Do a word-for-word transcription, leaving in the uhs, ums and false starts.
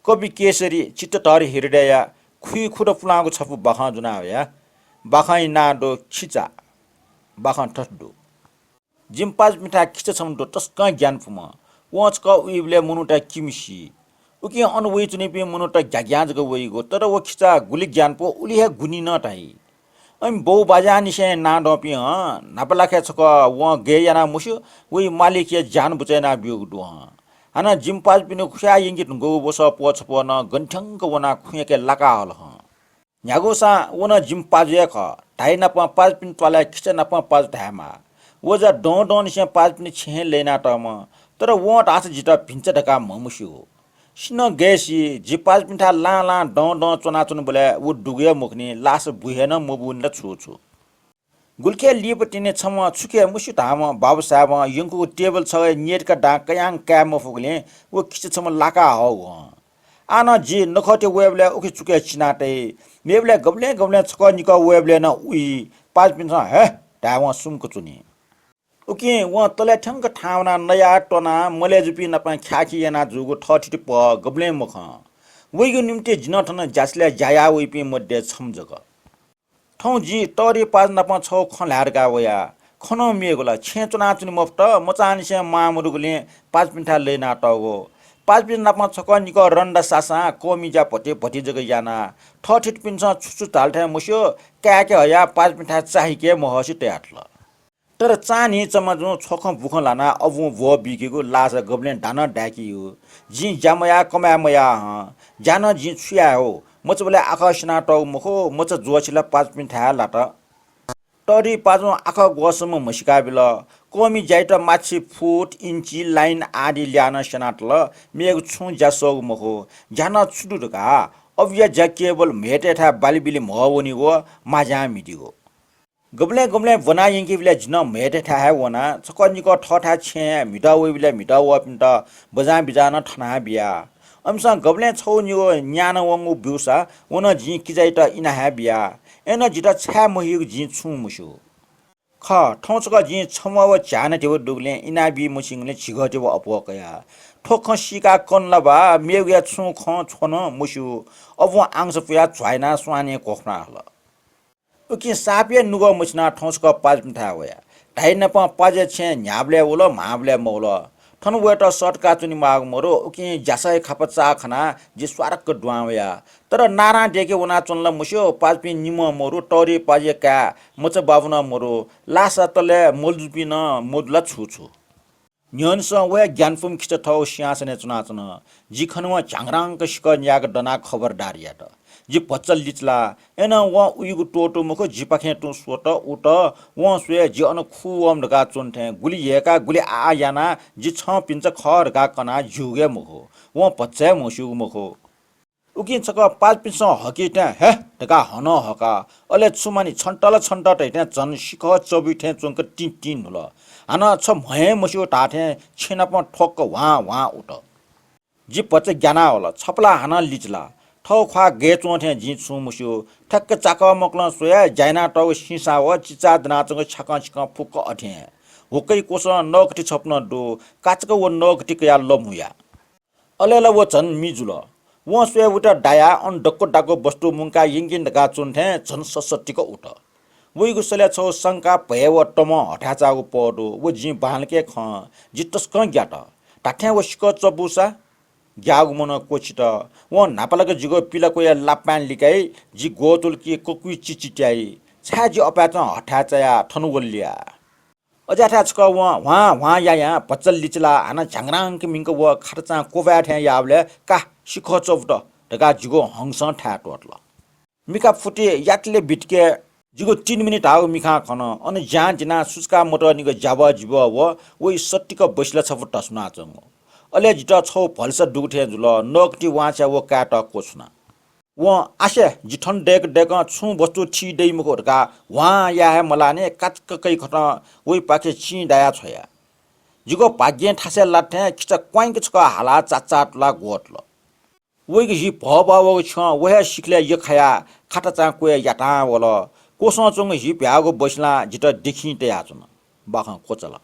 कवि केशरी चित्तधर हृदयया खुइखुदँ पुलांगु छपु बाखं ज्वना वया। बाखंया नां दु खिचा। बाखं थथे दु। जिमि पाजुपिन्थाय् खिचा छम्ह दु, तसकं ग्यानापुम्ह। वं छकः उइबलय् मनूत किमि सी। उकिं अन वइच्वनीपिं मनूत ग्याग्यां जक वइगु, तर व खिचा गुलि ग्यानापु उलि हे गुणी नं धाइ। अन बौबाज्यानिसें नां दंपिं हं न्हापालाखे छकः वं गय् यानाः मस्यू, वइ मालिकया ज्यान बुचा यानाब्यूगु दु हं। हानं जिमि पाजुपिनिगु खुयाः यंके धुंकूगु वसः प्वः छप्वः नं गन थ्यंक वनाः खुँय्‌के लाका हल हं। न्ह्यागुसां व नं जिमि पाजु हे खः। धाइ नापं पाजुपिनि त्वालय् खिचा नापं पाजु धायेमाः। व जा दँ दंनिसें पाजुपिनि छेँय् लय्‌नातःम्ह, तर वं धाःसा जितः भिंचा धकाः म्हमस्यू। सिन्हः गय् सी, जि पाजुपिन्थाय् लां लां दँ दं च्वनाच्वनाबलय् व दुगु हे मखुनि, लासा बुँ हे नं मबूनि ला छु छु। गुलिखे लिपा तिनि छम्ह छु खः मस्यू धाःम्ह बाबुसाहेबं यंकूगु टेबल छगः न्यय्‌तका दां कयां काये मफुगुलिं व खिचा छम्ह लाका हःगु हं। आः नं जि नखःतय् वयेबलय् उखे चुकय् चिना तइ। मेबलय् गबलें गबलें छकः निकः वयेबलय् नं उइ। पाजुपिन्सं हे धायेवं सुम्क च्वनी। उकिं वं तलय् थ्यंक थाहां वनाः नया त्वनाः मलय् जूपिं नाप ख्याःखी याना जूगु थःथिति पह गबलें मखं। वइगु निंतिं जिं थन ज्यासलय् ज्या याः वइपिं मध्ये छम्ह जक। थौं जि तःधि पाजु नाप छगू खँ ल्हाये धकाः वया। खँ नं मेगु ला, छेँय् च्वनाच्वने मफुत, मचांनिसें मां मदुगुलिं पाजुपिन्थाय् लय्‌नातःगु। पाजुपिं नाप छकः निकः रन्दा सासां कःमि ज्या भति भति जक यानाः थःथितिपिन्सं छु छु धाल थें मस्यू, काय्‌के हयाः पाजुपिन्थाय् चाहिके महसि तयातल। तर चान्हि चमाजुं छ्वखं बुखं ल्हानाः अबुं ब्वः बीकेगु, लासा गबलें दानं दाय्‌केगु। जिं ज्या मयाः कमाय् मयाः हं। ज्या नं जिं छु याये हो? मचाबलय् आखः स्यनातःगु मखु, मचा ज्वःछि ला पाजुपिन्थाय् लात। तःधि पाजुं आखः ग्वःसम्म म्हसीका बिल। कःमि ज्याइत माछिं फुट, इन्ची, लाइन आदि ल्याः नं स्यनातल। मेगु छुं ज्या सःगु मखु। ज्या नं छु दु धकाः? अबुया ज्या केवल म्हय्‌तय्‌थाय् बाली बिली म्हः वनीगु, माज्यां मिदीगु। गबलें गबलें ब्वना यंकेबलय् जि नं म्हय्‌तय्‌थाय् हे वना। छकः निकः थःथाय् छेँय् म्हितः वइबलय् म्हितः वःपिन्त बजां बिजां नं थना बिया। अमिसं गबलें छगू निगू न्याना वंगु ब्यूसा व नं जिं किजाइत इना हे बिया। अय्‌नं जितः छाय् महीगु जिं छुं मस्यू। खः, थौं छकः जिं छम्ह व झ्याःना धिबा दुगुलिं इनाबी मछिंगुलिं झिगः धिबा अप्वः कया। थ्व खँ सीकाः कन ला बा, मेगुया छुं खँ छ्व नं मस्यू। अबुं आंग्स पुयाः झ्वाइनाः स्वानय् क्वख्वना हल। उकिं सापय् नुगः मछिनाः थौं छकः पाजुपिन्थाय् वया। धाइ नापं पाजुया छेँय् न्ह्याबलय् वल, म्हाबलय् मवल। थन वयेत सःतका च्वनेमाःगु मरु, उकिं ज्यासःया खापा चाःखानाः जि स्वारक्क दुहां वया। तर नारां दय्‌के वनाच्वन ला मस्यू, पाजुपिं निम्हं मरु, तःधि पाजुया काय् मचा बाबु नं मरु, लासा तलय् मलजुपिं नं मदु ला छु छु। न्ह्यःनेसं व हे ग्यानापुम्ह खिचा थःगु सिंहासनय् च्वनाच्वन। जि खनेवं झ्याङराङक सिकः न्यायेक दनाः खबरदार यात। जि भचा लिचिला। अय्‌नं वं उइगु त्वःतू मखु, जिपाखें तुं स्वत, उत। वं स्वये जि अन खू वःम्ह धकाः च्वन थें गुलि यय्‌काः गुलि आः यानाः जि छं भिंचा खः धकाः कनाः ज्यूगु हे मखु। वं भचा हे म्हस्यूगु मखु। उकिं छकः पाजुपिन्सं हकी थें हे धकाः हनं हका। अले छु मानि, छन्त ला छन्त धइथें झन सिखः चबुइ थें च्वंक तिं तिं न्हुल। हानं छ म्हय् हे मस्यू धाःथें छेँ नाप ठ्वक्क ह्वां ह्वां उत। जि भचा ग्याना वल। छपला हानं लिचिला। थःगु ख्वाः गय् च्वं थें जिं छुं मस्यू। ठ्याक्क चाकःमकलं स्वया ज्या यानातःगु सिंसां व चिचाः दनाच्वंगु छ्याकं छिकं फुक्क अथें। हुक्कै क्वसलं नःगति छपु नं दु। काचाक्क व नःगति कयाः लमू या। अले ला व झन मि जुल। वं स्वये उत दायाः अन दक्व दाक्व वस्तु मुंकाः यंकेन धकाः च्वन थें झन ससत्तिक उत। वइगु सलय् छगू संका भय व तमं हथाय् चाःगु पः दु। व जिं बांलाक खं। जि तसकं ग्यात। धात्थें व सिकः चबुसा ग्याःगु मनं क्वछित। वं न्हापालाक जिगु पिलाक्वया लापाँय् लिकाइ, जि ग्वतुलकी ककुइ चिचि त्याइ। छाय् जि अपाय्‌चं हथाय् चायाः थन वल या? अज्याःथाय् छकः वं ह्वां ह्वां यायां भचा लिचिलाः हानं झ्याङराङक मिंक व खाटाचां क्वबाय् थें याःबलय् का सिखः चबुत धकाः जिगु हंसं थाय् त्वःतल। मिखा फुति यातले बितिके जिगु तीन मिनेट धाःगु मिखां खन। अन ज्यां दिनाः सुचुका मतःनिगु ज्याबः जिबः व वइ सत्तिक बसिला छपु धस्वानाच्वंगु। अले जितः छगू भलसा दुगु थें जुल। नःगति वांछ्वया व कायेत क्वछुना। वं आसे, जि थन दय्‌क दय्‌कं छुं वस्तु थी दइ मखु धकाः ह्वां याये हे मलाःनि काचाक्क कइखतं वइपाखे चिं दायाः छ्वया। जिगु भाग्यं थासय् लात थें खिचा क्वाइंक छकः हालाः चाचाः तुलाः ग्वतुल। वइगु हि भःभः वःगु छ्यं व हे सिखलय् यखायाः खाटाचां क्वय् यातां वल। क्वसं च्वंगु हि भ्याःगु बसिलां जितः देखिं तयाच्वन। बाखं क्वचाल।